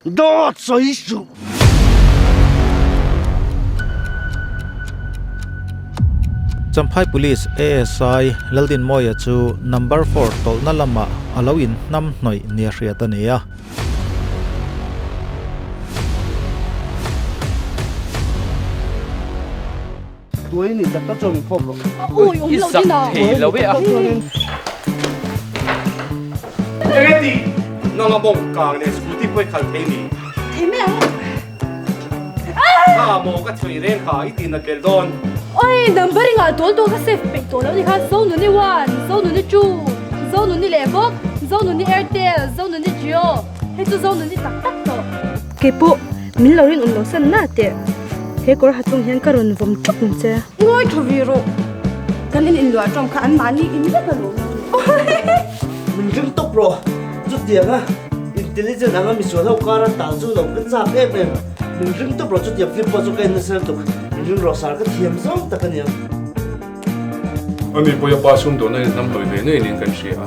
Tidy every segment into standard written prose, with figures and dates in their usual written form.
Dawt sawi suh! Champhai Police ASI Laldinmawia chu number four tawlhna lamah a lo inhnam hnawih nia hriat a ni a. Tuai ni tak tak chuan min fawp rawh. I zak thei lo e a. Enge ti? Nang a bawng kang leh scooty pawh i khalh thei ni. Thei mai ang. Kha maw ka chhui reng kha i tih nat belh dawn. Oi number i ngah dawl dawl ka save peih tawh lo ni kha Zonuni one, Zonuni two, Zonuni leh bawk, Zonuni Airtel, Zonuni Jio, hei chu Zonuni tak tak tawh. Keipawh min lo rinawm lo san na teh. He kawr ha chung hian ka rawn vawm ṭawk ang che. Ngawi tha ve rawh. Kan in inluah ṭawng kha an mahni in vek a lawm. Min ring tawp rawh. Chutianga intelligent anga misual ho kar a tal chu lo ka chak em em. Min ring tawp rawh chutiang film pawh chu ka en nasa lutuk. Min ring rawh sar ka thiam zawng tak a nia. Ami pawia pa sumdawnna in hnam hlawih ve ngei niin kan hria a,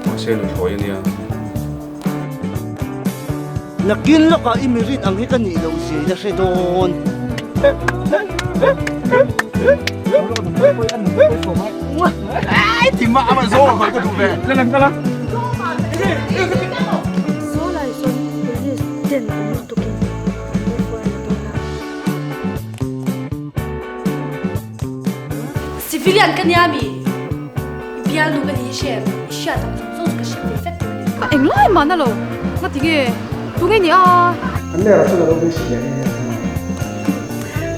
mahse nuthlawi a nia. Nakin lawkah i mirin ang hi ka nih loh zia ila hre dawn. Sawlai sawn police ten awm lutukin an lo hruai la dawn a. Civilian ka nia mi? I bialnu ka ni hi hre em? I hriat ang zawng zawng chu ka hre ve vek tawh a ni. A englai mah na lo, ngati nge? Tunge ni a? Kan leh chu ka lo beisei leh nge nge.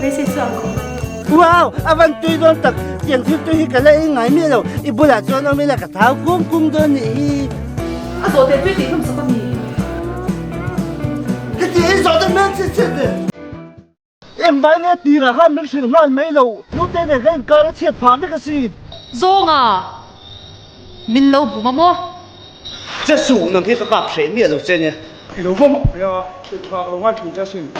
Beisei chu ang khawp mai. Wow! A van tui dawn tak! Tiang thil tui hi ka la ei ngai miah lo. I bulah chuan awm ila ka thau kung kung dawn nih hi. A zawh teh tui tih hlawm sak a mi? Heti i zawh te hmel chhe chhe te. Engvai nge tirah khan min hrilh nghal mai lo, nute nen ka inkar a chhiat phah vek asin. Zawnga, min lo bum a maw? Che suh, nang hi ka kap hreh miah lo che nia. I lo va mawk ve a, i phak lo ngai thin che asin.